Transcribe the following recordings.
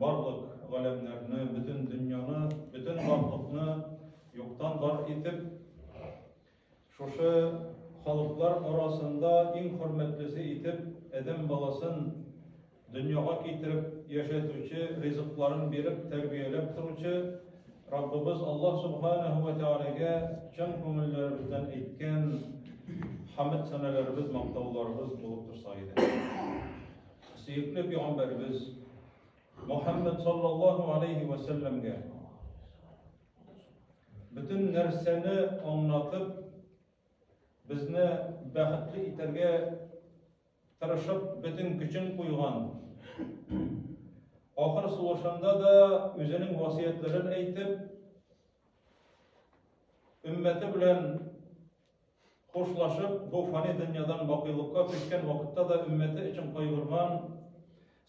Барлык галәмнәрне, бөтен дөньяны, бөтен барлыкны юктан бар итеп, шушы халыклар арасында иң хөрмәтлесе итеп адәм баласын дөньяга китереп яшәтүче, ризыкларын биреп тәрбияләп торучы Раббыбыз Аллаһ Субханаһу ва Тәгаләгә чын күңелләребездән әйткән хәмд сәнәләребез, мактауларыбыз булып торса иде. Сөекле пәйгамбәребез Мухаммад саллаллаһу алейхи ва сәлләмгә бөтен нәрсәне аңлатып, безне бәхетле итәргә тырышып, бөтен көчен куйган, ахыр сулышында да үзенең васыятьләрен әйтеп, өммәте белән хушлашып, бу фани дөньядан бакыйлыкка күчкән вакытта да өммәте өчен кайгырган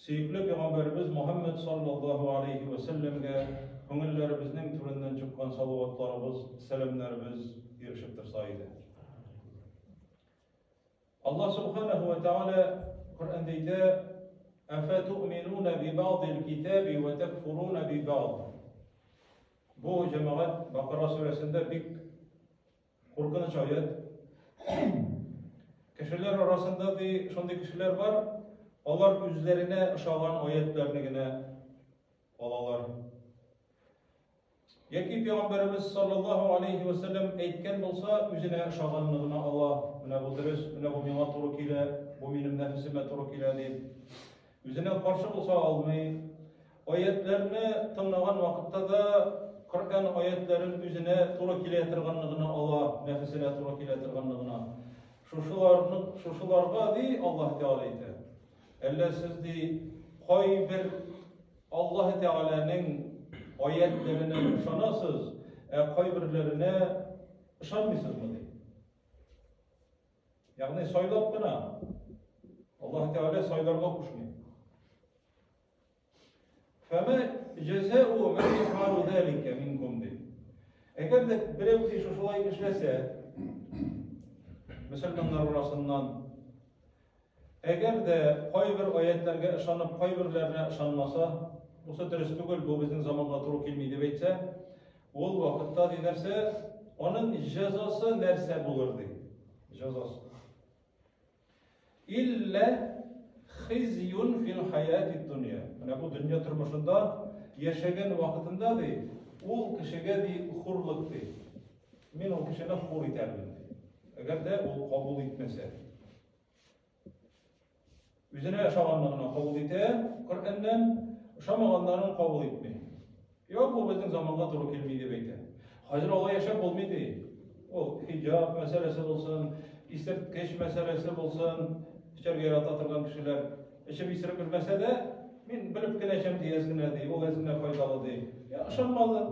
сөекле пәйгамбәребез Мухаммад саллаллаһу алейхи ва сәлләмгә күңелләребезнең түреннән чыккан салаватларыбыз, сәламнәребез ирешеп торса иде. Аллаһ субханаху ва тааля Коръәндә әйтә: "Афату'минуна би бa'дил китаби ва такфуруна би бa'д." Бу җәмәгать Бакара сүрәсендә бик Куркыныч аят. Кешеләр арасында ди, шундый кешеләр бар, алар үзләренә ошаган аятларны генә алалар. Яки пәйгамбәребез саллаллаһу алейхи ва саллям әйткән булса, үзенә ошаганны гына ала. Менә бу дөрес, менә бу миңа туры килә, бу минем нәфесемә туры килә дип. Үзенә каршы булса алмый. Аятләрне тыңлаган вакытта да Коръән аятләрен үзенә туры килә торганны гына ала, нәфесенә туры килә торганны гына. Шушыларны, шушыларга ди Аллаһ Тәгалә әйтә. Әллә сез ди кайбер Аллаһ Тәгаләнең аятләренә ышанасыз, ә кайберләренә ышанмыйсызмы ди. Ягъни сайлап кына. Аллаһ Тәгалә сайларга кушмый. Фәмә җәзәу мән яфалу залика минкум ди. Әгәр дә берәү ди шушылай эшләсә, мөселманнар арасыннан әгәр дә кайбер аятләргә ышанып, кайберләренә ышанмаса, бусы дөрес түгел, бу безнең заманга туры килми дип әйтсә, Ул вакытта ди нәрсә? Аның җәзасы нәрсә булыр ди? Җәзасы. Илля хизюн фил хаяти дөнья. Менә бу дөнья тормышында яшәгән вакытында ди, ул кешегә ди хурлык ди. Мин ул кешене хур итәрмен ди. Әгәр дә ул кабул итмәсә. Үзенә ошаганны гына кабул итә Коръәннән, ошамаганнарын кабул итми. Юк, бу безнең заманга туры килми дип әйтә. Хәзер алай яшәп булмый ди. Ул хиҗаб мәсьәләсе булсын, исерткеч мәсьәләсе булсын, эчәргә ярата торган кешеләр эчеп исереп йөрмәсә дә, мин белеп кенә эчәм ди, әз генә ди, ул әз генә файдалы ди. Я, ышанмады.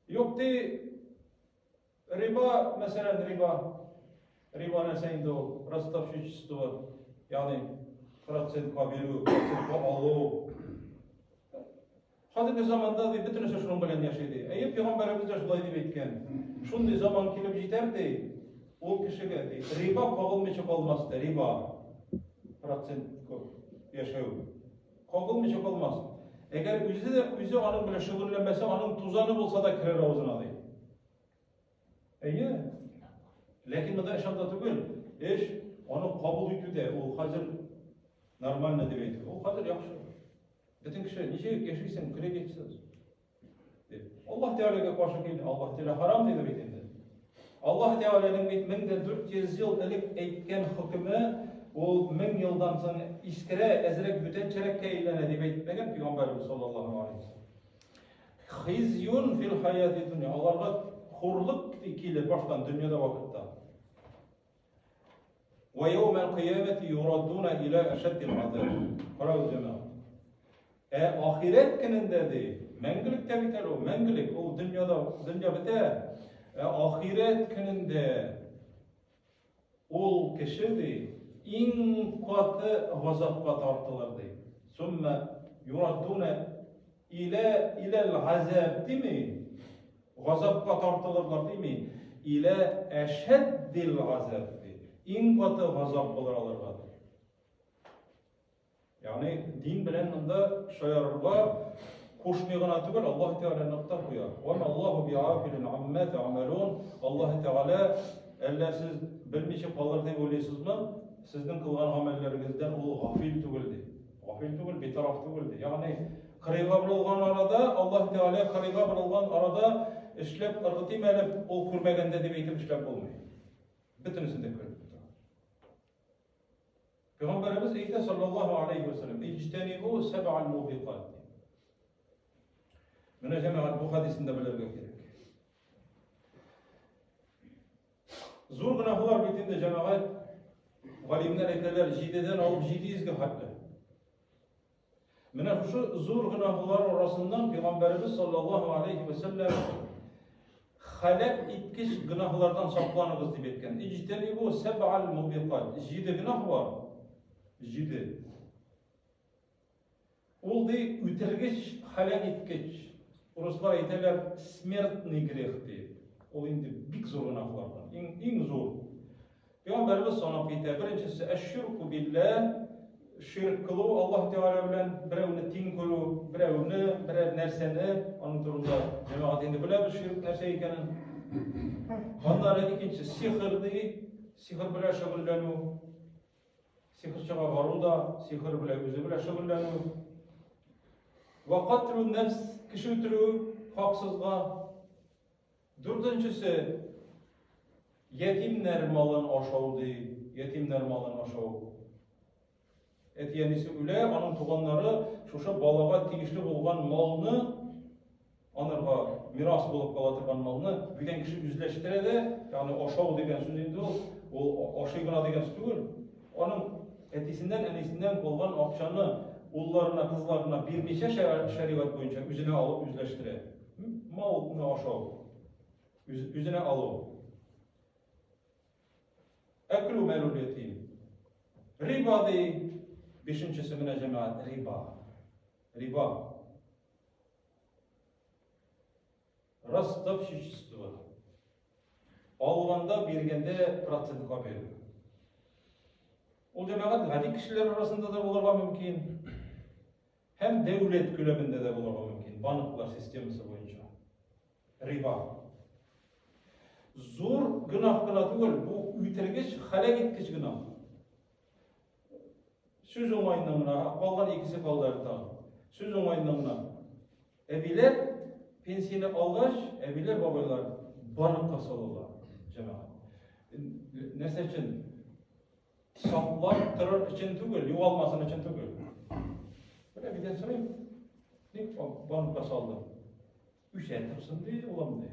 Юк ди, Риба, мәсәлән, риба. Риба нәрсә инде ул? Ростовщичество, ягъни процентка бирү, процентка алу. Хәзерге заманда ди бөтенесе шуның белән яши ди. Әйе, пәйгамбәребез дә шулай дип әйткән. Шундый заман килеп җитәр ди, ул кешегә ди, риба кагылмыйча калмас ди, риба. Процент күп яшәү. Кагылмыйча калмас. Әгәр үзе дә үзе аның белән шөгыльләнмәсә, аның тузаны булса да керер авызына ди. Әйе. Ләкин монда эш анда түгел. Эш аны кабул итүдә, ул хәзер нормально дип әйтү. Ул хәзер яхшы. Бөтен кеше ничек яшисең кредитсыз? Дип. Аллаһ Тәгаләгә каршы килде. Аллаһ Тәгалә харам диде бит инде. Аллаһ Тәгаләнең бит 1400 ел элек әйткән хөкеме ул 1000 елдан соң искерә, әзрәк бүтәнчәрәккә әйләнә дип әйтмәгән пәйгамбәрбез саллаллаһу алейһи вәсәлләм. Хизюн фил хаяти дөнья. Аларга хурлык килер баштан дөньяда вакытта. Ва яумал кыямати юраддуна иля ашаддил азаб. Карагыз җәмәгать. Ә ахирәт көнендә ди, мәңгелек тә бит әле ул, мәңгелек, ул дөньяда, дөнья бетә. Ә ахирәт көнендә Ул кеше, ди, иң каты газапка тартылыр, ди. Сумма юраддуна илә иләл газаб дими, газапка тартылырлар дими, илә әшәддил газаб ди. Иң каты газап булыр аларга, ди. Ягъни дин белән монда шаярырга кушмый гына түгел, Аллаһ Тәгалә нокта куя. Ва Аллаһу бигафилин амма та'малун. Аллаһ Тәгалә әллә сез белмичә калыр дип уйлыйсызмы? Сезнең кылган гамәлләрегездән ул гафил түгел ди. Гафил түгел, битараф түгел ди. Ягъни кырыйга борылган арада, Аллаһ Тәгалә кырыйга борылган арада эшләп ыргытыйм әле, ул күрмәгәндә дип әйтеп эшләп булмый. Бөтенесен дә күреп тора. Пәйгамбәребез әйтә саллаллаһу алейхи ва саллям, "Иҗтанибу сәб'ал мубикат". Менә җәмәгать бу хәдисен дә белергә кирәк. Зур гөнаһлар бит инде җәмәгать галимнәр әйтәләр, 7-дән алып 700 гә хәтле. Менә шушы зур гөнаһлар арасыннан Пәйгамбәребез саллаллаһу алейхи ва саллям халәк иткеч гөнаһлардан сакланыгыз дип әйткән. Иҗтәнибу сәб'ал мубикат. Җиде гөнаһ бар. Җиде. Ул ди үтергеч, халәк иткеч. Урыслар әйтәләр смертный грех дип. Ул инде бик зур гөнаһлардан. Иң иң зур. Пәйгамбәребез санап китә. Беренчесе әш-ширку билләһ, ширк кылу Аллаһ Тәгалә белән берәүне тиң күрү, берәүне, берәр нәрсәне, аның турында җәмәгать инде беләбез ширк нәрсә икәнен. Аннары икенче сихер ди, сихер белән шөгыльләнү. Сихерчыга бару да, сихер белән үзе белән шөгыльләнү. Ва катлу нәфс, кеше үтерү хаксызга. Дүртенчесе, ятимнәр малын ашау ди, ятимнәр малын ашау. Әти-әнисе үлә, аның туганнары шушы балага тиешле булган малны, анарга мирас булып кала торган малны бүтән кеше үзләштерә дә, ягъни ашау дигән сүз инде ул, ул ашый гына дигән сүз түгел. Аның әтисеннән, әнисеннән калган акчаны улларына, кызларына бирмичә шәригать буенча үзенә алып үзләштерә. Малны ашау, үзенә алу. Әклү мәлүл ятим. Риба ди. Бишенчесе менә җәмәгать риба. Риба. Ростовщичество. Алганда, биргәндә процентка бирү. Ул җәмәгать гади кешеләр арасында да булырга мөмкин. Һәм дәүләт күләмендә дә булырга мөмкин, банклар системасы буенча. Риба. Зур гөнаһ кына түгел, бу үтергеч, халәк иткеч гөнаһ. Сүз уңаеннан гына, калган икесе калды әле тагын. Сүз уңаеннан гына. Әбиләр пенсияне алгач, әбиләр, бабайлар банкка салалар, җәмәгать. Нәрсә өчен? Саклап торыр өчен түгел, югалмасын өчен түгел. Бер әбидән сорыйм, ник банкка салдың? Үсә торсын ди, улым ди.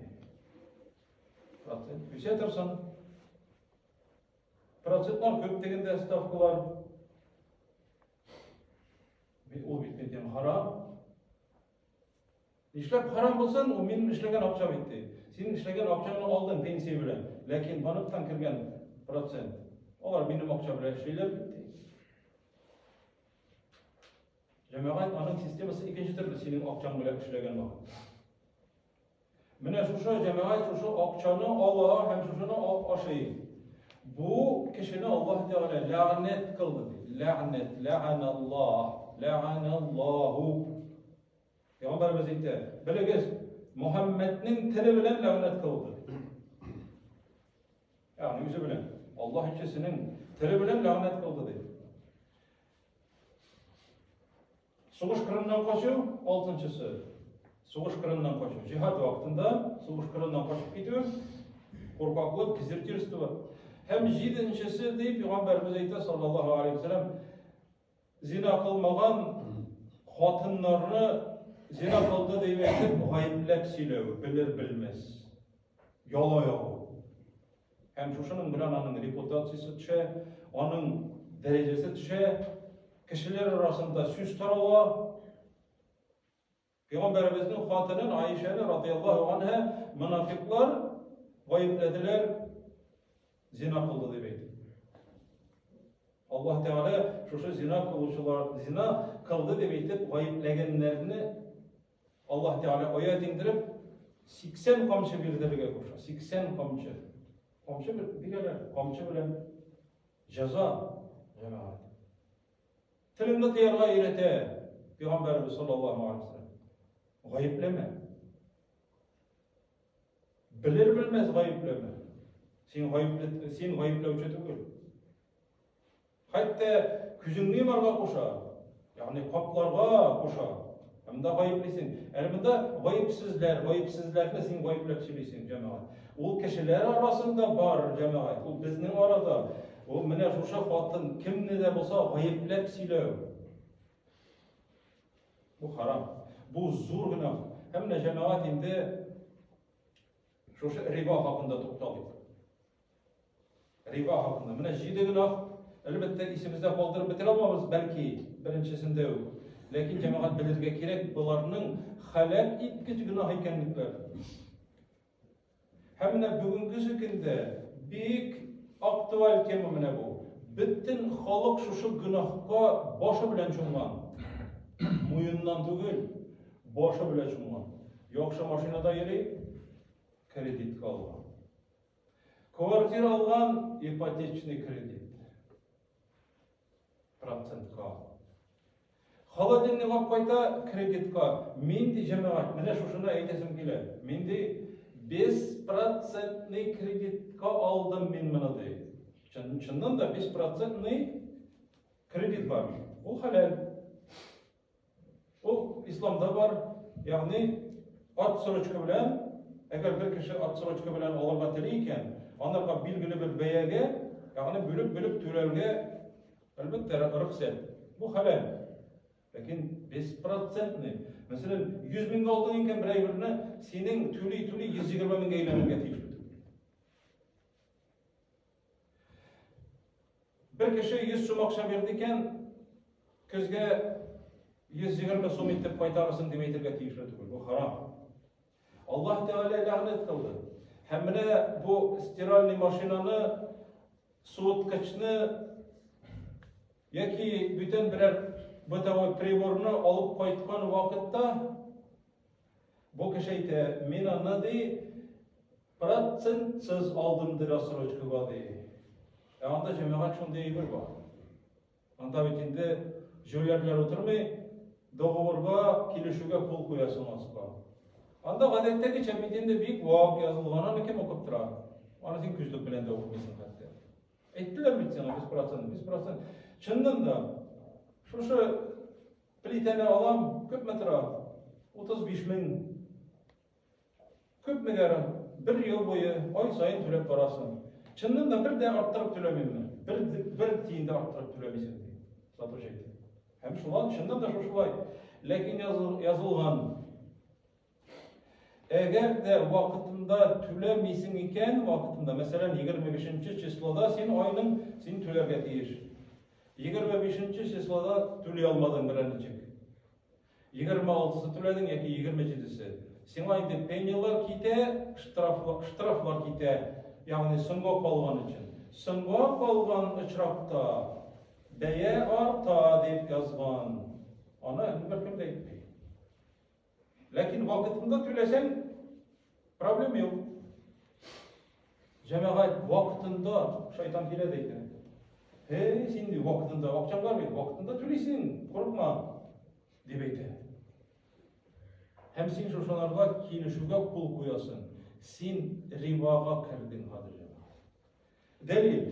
Процент үсә торсын. Процентлар күп дигәндә ставкалар. Ул бит әйтәм, харам. Нишләп харам булсын, ул минем эшләгән акчам бит ди. Син эшләгән акчаңны алдың пенсия белән, ләкин банктан кергән процент. Алар минем акча белән эшлиләр бит ди. Җәмәгать аның системасы икенче төрле синең акчаң белән эшләгән вакытта. Менә шушы җәмәгать шушы акчаны ала һәм шушыны ашый. Бу кешене Аллаһ Тәгалә ләгънәт кылды ди. Ләгънәт, ләгъналлаһ, ләгъналлаһу. Пәйгамбәребез әйтә, белегез, Мөхәммәднең теле белән ләгънәт кылды. Ягъни үзе белән, Аллаһ илчесенең теле белән ләгънәт кылды ди. Сугыш кырыннан качу, алтынчысы. Сугыш кырыннан качу. Җиһад вакытында сугыш кырыннан качып китү, куркаклык, дезертирство. Һәм җиденчесе ди пәйгамбәребез әйтә саллаллаһу алейхи вәсәләм, Зина кылмаган хатыннарны зина кылды дип әйтеп, гаепләп сөйләү, белер-белмәс. Яла ягу. Һәм шушының белән аның репутациясе төшә, аның дәрәҗәсе төшә, кешеләр арасында сүз тарала. Пәйгамбәребезнең хатынын Аишәне радияллаһу анһа монафиклар гаепләделәр, зина кылды дип әйтеп. Аллаһ Тәгалә шушы зина кылучылар, зина кылды дип әйтеп гаепләгәннәрне Аллаһ Тәгалә аят иңдереп 80 камчы бирдерергә куша. 80 камчы. Камчы бирәләр, камчы белән җәза җәмәгать. Телеңне тыярга өйрәтә Пәйгамбәребез саллаллаһу алейһи вәсәлләм. Гаепләмә. Белер белмәс гаепләмә. Син гаепле, син гаепләүче түгел. Хәтта күзеңне йомарга куша, ягъни капларга куша. Ә монда гаеплисең. Әле монда гаепсезләр, гаепсезләрне син гаепләп сөйлисең, җәмәгать. Ул кешеләр арасында бар, җәмәгать. Ул безнең арада. Ул менә шушы хатын кемне дә булса гаепләп сөйләү. Бу харам. Бу зур гөнаһ. Һәм менә җәмәгать инде шушы риба хакында тукталыйк. Риба хакында. Менә җиде гөнаһ, әлбәттә, исебездә калдырып бетерә алмабыз, бәлки, беренчесендә үк. Ләкин җәмәгать белергә кирәк, боларның хәләл иткеч гөнаһ икәнлекләре. Һәм менә бүгенгесе көндә бик актуаль тема менә бу. Бөтен халык шушы гөнаһка башы белән чумган. Муеннан түгел, башы белән чумган. Яхшы машинада йөри, кредитка алган. Квартира алган, ипотечный кредит. Процентка. Холодильник алып кайта, кредитка. Мин ди җәмәгать, менә шушыны әйтәсем килә. Мин ди беспроцентный кредитка алдым мин моны ди. Чын, чыннан да беспроцентный кредит бар. Ул хәләл. Ул исламда бар, ягъни отсрочка белән, әгәр бер кеше отсрочка белән алырга тели икән, анарга билгеле бер бәягә, ягъни бүлеп-бүлеп түләргә, әлбәттә, рөхсәт. Бу хәләл. Ләкин беспроцентный. Мәсәлән, 100 меңгә алдың икән бер әйберне, синең түли-түли 120 меңгә әйләнергә тиеш бит. Бер кеше 100 сум акча бирде икән, көзгә 120 сум итеп кайтарырсың дип әйтергә тиешле түгел. Бу харам. Аллаһ Тәгалә ләгънәт кылды. Һәм менә бу стиральный машинаны, суыткычны яки бүтән берәр бытовой приборны алып кайткан вакытта бу кеше әйтә, мин аны ди Процентсыз алдым ди рассрочкага ди. Ә анда җәмәгать шундый әйбер бар. Анда бит инде җүләрләр утырмый, договорга, килешүгә кул куясың аска. Анда гадәттәгечә бит инде бик вак язылган, аны кем укып тора? Аны син күзлек белән дә укымыйсың хәтта. Әйттеләр бит сиңа, 100%, 100%. Чыннан да, шушы плитәне алам, күпме тора? 35 мең. Күпмегә бер ел буе ай саен түләп барасың. Чыннан да бер дә арттырып түләмимме? Бер, бер тиен дә арттырып түләмисең, ди сатучы әйтте. Һәм шулай, чыннан да шушылай. Ләкин язылган. Әгәр дә вакытында түләмисең икән, вакытында, мәсәлән, 25 числода син айның син түләргә тиеш. 25 числода түли алмадың берәр ничек. 26-сы түләдең яки 27-се. Сиңа инде пенялар китә, штрафлар, штрафлар китә, ягъни соңга калган өчен. Соңга калган очракта бәя арта дип язган. Аны беркем дә әйтми. Ләкин вакытында түләсәң, проблема юк. Җәмәгать вакытында шайтан килә дә әйтә. Һей, син ди вакытында акчаң бар бит, вакытында түлисең, курыкма, дип әйтә. Һәм син шушыларга килешүгә кул куясың. Син рибага кердең хәзер җәмәгать. Дәлил.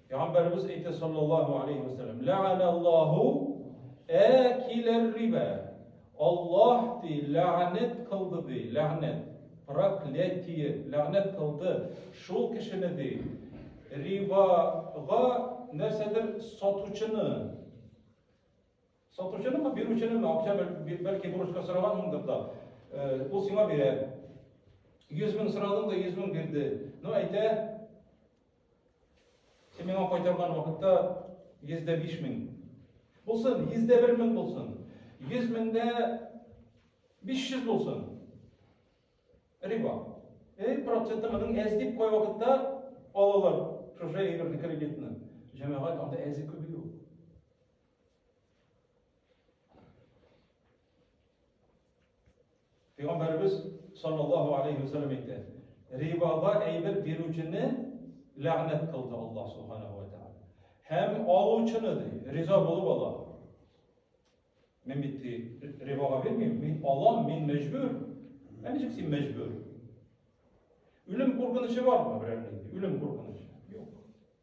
Пәйгамбәребез әйтә саллаллаһу алейхи ва саллям, "Ләгънәллаһу әкиләр риба". Аллаһ ди ләгънәт кылды ди, ләгънәт, проклятие, ләгънәт кылды шул кешене ди. Рибага нәрсәдер сатучыны. Сатучынымы, бирүченеме, акча бәлки бурычка сорагансыңдыр да, ул сиңа бирә. 100 мең сорадың да 100 мең бирде. Ну, әйтә, син миңа кайтарган вакытта 105 мең. Булсын, 101 мең булсын. 100 меңдә 500 булсын. Риба. Эй, проценты моның әз дип кайвакытта алалар шушы әйберне кредитны. Җәмәгать анда әзе күбе юк. Пәйгамбәребез саллаллаһу алейхи ва саллям әйтә, рибага әйбер бирүчене ләгънәт кылды Аллаһ субханаһу ва тааля. Һәм алучыны ди, риза булып ала. Мин бит рибага бирмим, мин алам, мин мәҗбүр. Ә ничек син мәҗбүр? Үлем куркынычы бармы берәр нинди? Үлем куркынычы. Юк.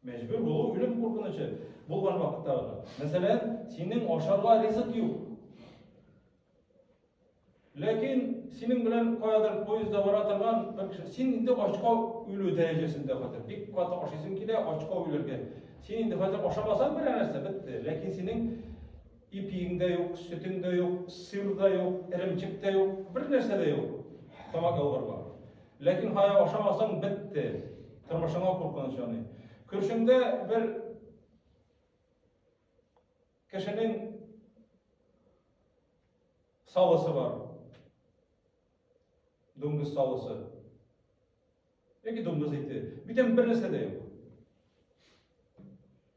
Мәҗбүр булу үлем куркынычы булган вакытта гына. Мәсәлән, синең ашарга ризык юк. Ләкин синең белән каядыр поездда бара торган бер кеше, син инде ачка үлү дәрәҗәсендә хәзер. Бик каты ашыйсың килә, ачка үләргә. Син инде хәзер ашамасаң берәр нәрсә бетте. Ләкин синең ипиең дә юк, сөтең дә юк, сыр да юк, эремчек тә юк, бер нәрсә дә юк. Тамак ялгарга. Ләкин һая ашамасаң бетте. Тормышыңа куркыныч яный. Күршеңдә бер кешенең салысы бар. Дуңгыз салысы. Яки дуңгыз ите. Бүтән бер нәрсә дә юк.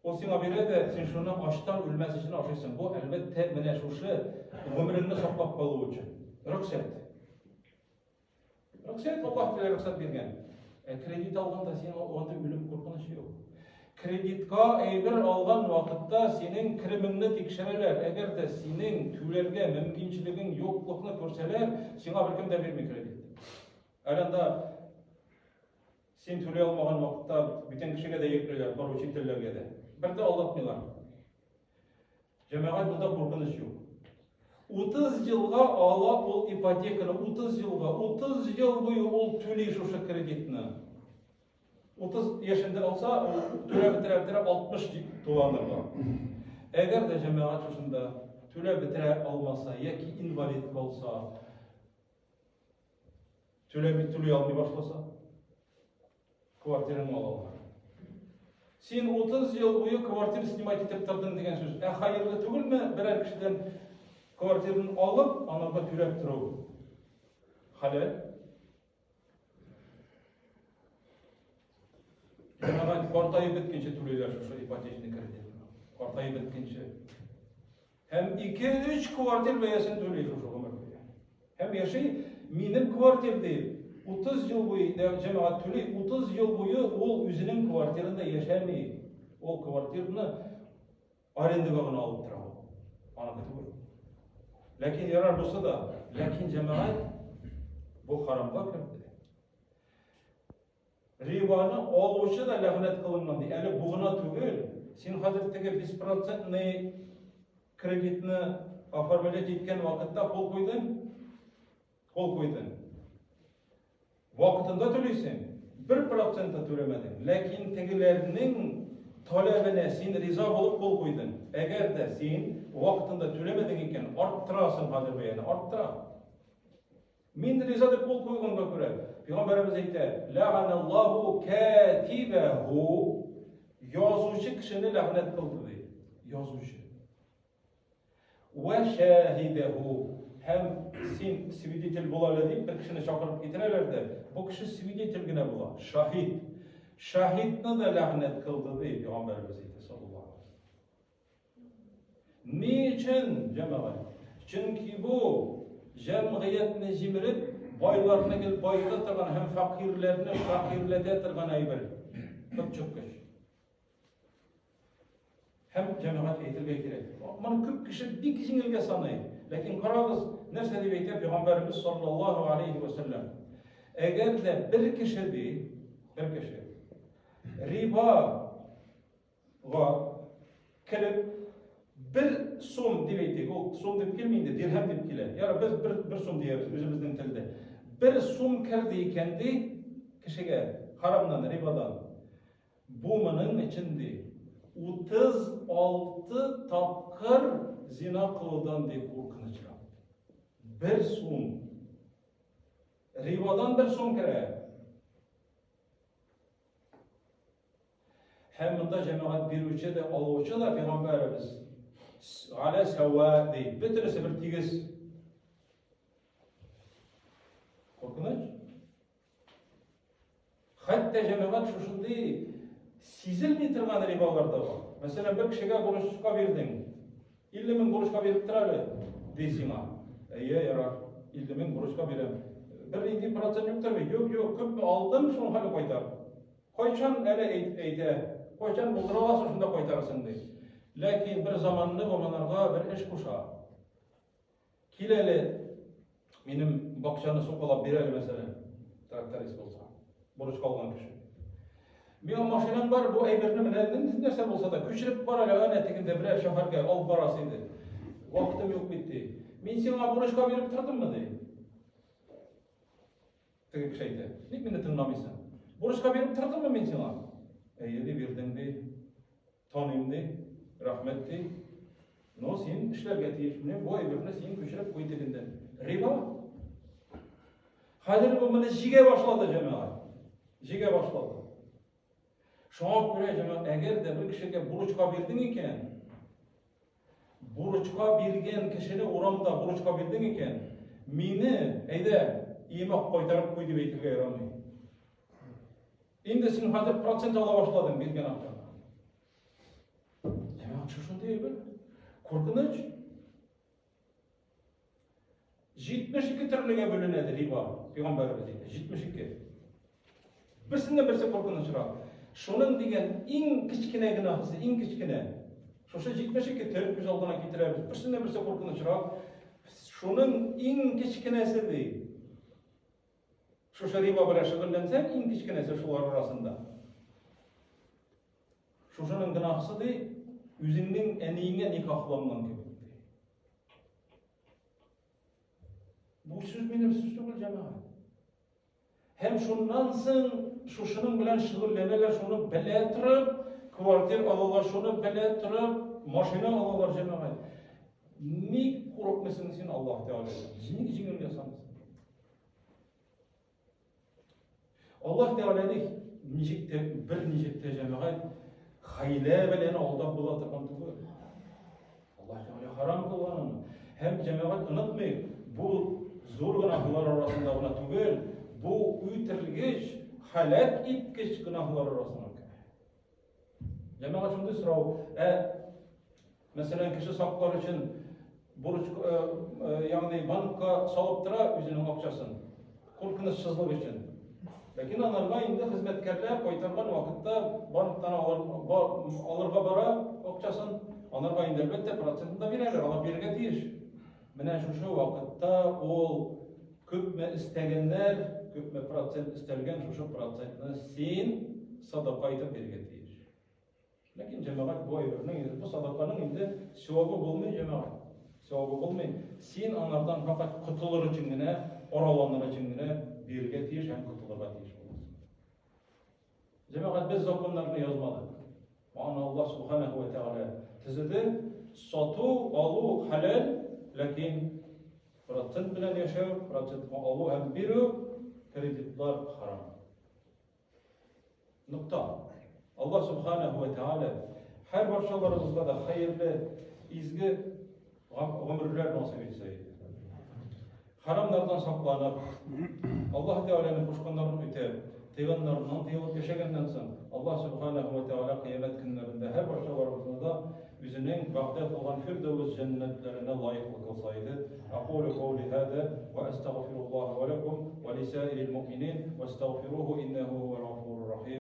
Ул сиңа бирә дә, син шуны ачтан үлмәс өчен ашыйсың. Бу, әлбәттә, менә шушы гомереңне саклап калу өчен. Рөхсәт. Рөхсәт, Аллаһ Тәгалә рөхсәт биргән. Ә кредит алганда сиңа андый үлем куркынычы юк. Кредитка әйбер алган вакытта синең керемеңне тикшерәләр. Әгәр дә синең түләргә мөмкинчелегең юклыкны күрсәләр, сиңа беркем дә бирми кредит. Әле анда син түли алмаган вакытта бүтән кешегә дә йөклиләр, поручительләргә дә. Бер дә алдатмыйлар. Җәмәгать, монда куркыныч юк. 30 елга ала ул ипотеканы, 30 елга, 30 ел буе ул түли шушы кредитны. 30 яшендә алса, ул түләп бетерә бетерә 60 туланырга. Әгәр дә җәмәгать шушында түләп бетерә алмаса яки инвалид калса, түләми түли алмый башласа, квартираңны алалар. Син 30 ел буе квартира снимать итеп тордың дигән сүз. Ә хәерле түгелме берәр кешедән квартираны алып, анарга түләп тору? Хәләл. Җәмәгать картаеп беткәнче түлиләр шушы ипотечный кредитны. Картаеп беткәнче. Һәм 2-3 квартир бәясен түли шушы гомер буе. Һәм яши минем квартир дип 30 ел буе җәмәгать түли, 30 ел буе ул үзенең квартирында яшәми. Ул квартирны арендага гына алып тора ул. Аныкы түгел. Ләкин ярар булса да, ләкин җәмәгать бу харамга керде. Рибаны алучы да ләгънәт кылынган ди. Әле бу гына түгел. Син хәзер теге беспроцентный кредитны оформлять иткән вакытта кул куйдың? Кул куйдың. Вакытында түлисең. 1% та түләмәдең. Ләкин тегеләрнең таләбенә син риза булып кул куйдың. Әгәр дә син вакытында түләмәдең икән, арттырасың хәзер бәяне, арттыра. Мин риза дип кул куйганга күрә, пәйгамбәребез әйтә, Ләгъәнәллаһу катибәһу, язучы кешене ләгънәт кылды ди. Язучы. Вә шаһидәһу, һәм син свидетель бул әле дип бер кешене чакырып китерәләр дә, бу кеше свидетель генә була, шаһид. Шаһидны да ләгънәт кылды ди пәйгамбәребез әйтә, саллаллаһу алейһи. Ни өчен, җәмәгать? Чөнки бу җәмгыятьне җимереп, байларны гел баета торган һәм фәкыйрьләрне фәкыйрьләтә торган әйбер. Котчыккыч. Һәм җәмәгать әйтергә кирәк. Моны күп кеше бик җиңелгә саный. Ләкин карагыз, нәрсә дип әйтә Пәйгамбәребез саллаллаһу алейхи ва сәлләм. Әгәр дә бер кеше ди, бер кеше риба га кереп, бер сум дип әйтик, ул сум дип килми инде, дирһәм дип килә. Яра, без бер, бер сум диябез үзебезнең телдә. Бер сум керде икән ди кешегә харамнан, рибадан. Бу моның өчен ди 36 тапкыр зина кылудан ди куркынычрак. Бер сум. Рибадан бер сум керә. Һәм монда җәмәгать бирүче дә, алучы да пәйгамбәребез галә сәва ди. Бөтенесе бер тигез. Куркыныч. Хәтта җәмәгать шушындый сизелми торган рибалар да бар. Мәсәлән, бер кешегә бурычка бирдең. 50 мең бурычка биреп тор әле, ди сиңа. Әйе, ярар, 50 мең бурычка бирәм. Бер нинди процент юктыр бит. Юк, юк, күпме алдың, шул хәле кайтар. Кайчан әле әйт, әйтә, кайчан булдыра аласың, шунда кайтарсың, ди. Ләкин бер заманны бу монарга бер эш куша. Кил әле, минем бакчаны сукалап бир әле, мәсәлән, тракторист булса, бурычка алган кеше. Миңа машинаң бар, бу әйберне менә нәрсә булса да күчереп бар әле, әнә тегендә берәр шәһәргә алып барасы иде. Вакытым юк бит, ди. Мин сиңа бурычка биреп тордыммы, ди. Теге кеше әйтә, ник мине тыңламыйсың? Бурычка биреп тордыммы мин сиңа? Әйе, ди, бирдең, ди. Таныйм, ди. Рәхмәт, ди. Но син эшләргә тиеш. Менә бу әйберне син күчереп куй тегендә. Риба. Хәзер бу моны җигә башлады җәмәгать. Җигә башлады. Шуңа күрә җәмәгать, әгәр дә бер кешегә бурычка бирдең икән, Бурычка биргән кешене урамда бурычка бирдең икән, мине, әйдә, өемә кайтарып куй дип әйтергә ярамый. Инде син хәзер процент ала башладың биргән акчаңа. Димәк, шушындый әйбер. Куркыныч. 72 төрлегә бүленә ди риба, пәйгамбәребез әйтә. 72. Берсеннән берсе куркынычрак. Шуның дигән иң кечкенә гөнаһысы, иң кечкенә. Шушы 72 төр күз алдына китерәбез. Берсеннән берсе куркынычрак. Шуның иң кечкенәсе ди. Шушы риба белән шөгыльләнсәң, иң кечкенәсе шулар арасында. Шушының гөнаһысы ди, үзеңнең әниеңә никахланган кебек. Бу сүз минем сүз түгел, җәмәгать. Һәм шуннан соң шушының белән шөгыльләнәләр, шуны белә торып, квартир алалар, шуны белә торып, машина алалар, җәмәгать. Ник курыкмыйсың син Аллаһ Тәгаләдән? Ник җиңел ясамыйсың? Аллаһ Тәгаләне ничек тә, бер ничек тә җәмәгать хәйлә белән алдап була торган түгел. Аллаһ Тәгалә харам кылган аны. Һәм җәмәгать онытмыйк, бу зур гөнаһлар арасында гына түгел, бу үтергеч, һәлак иткеч гөнаһлар арасына керә. Җәмәгать шундый сорау, ә мәсәлән, кеше саклар өчен бурыч, э, э, ягъни банкка салып тора үзенең акчасын, куркынычсызлык өчен. Ләкин анарга инде хезмәткәрләр кайтарган вакытта банктан алырга бара акчасын, анарга инде әлбәттә процентын да бирәләр, алар бирергә тиеш. Менә шушы вакытта ул күпме өстәгәннәр, күпме процент өстәлгән, шушы процентны син садака итеп бирергә тиеш. Ләкин җәмәгать бу әйбернең инде, бу садаканың инде савабы булмый җәмәгать. Савабы булмый. Син анардан факат котылыр өчен генә, араланыр өчен генә бирергә тиеш һәм котылырга тиеш буласың. Җәмәгать, без законнарны язмадык. Аны Аллаһ Субханаһу ва Тәгалә төзеде. Сату, алу хәләл, ләкин процент белән яшәү, процентка алу һәм бирү, кредитлар харам. Нокта. Аллаһ Субханаһу ва Тәгалә һәр барчаларыбызга да хәерле, изге гомерләр насыйп итсә иде. Харамнардан сакланып, Аллаһ Тәгаләнең кушканнарын үтәп, тыйганнарыннан тыелып яшәгәннән соң, Аллаһ Сүбхәнәһү вә Тәгалә кыямәт көннәрендә һәр барчаларыбызны да үзенең вәгъдә кылган Фирдәвес җәннәтләренә лаеклы кылса иде. Әкулю каули һәзә вә әстәгъфируллаһа вә ләкум вә лисаирил муъминин вәстәгъфируху иннәһу һувәл гафурур рахим.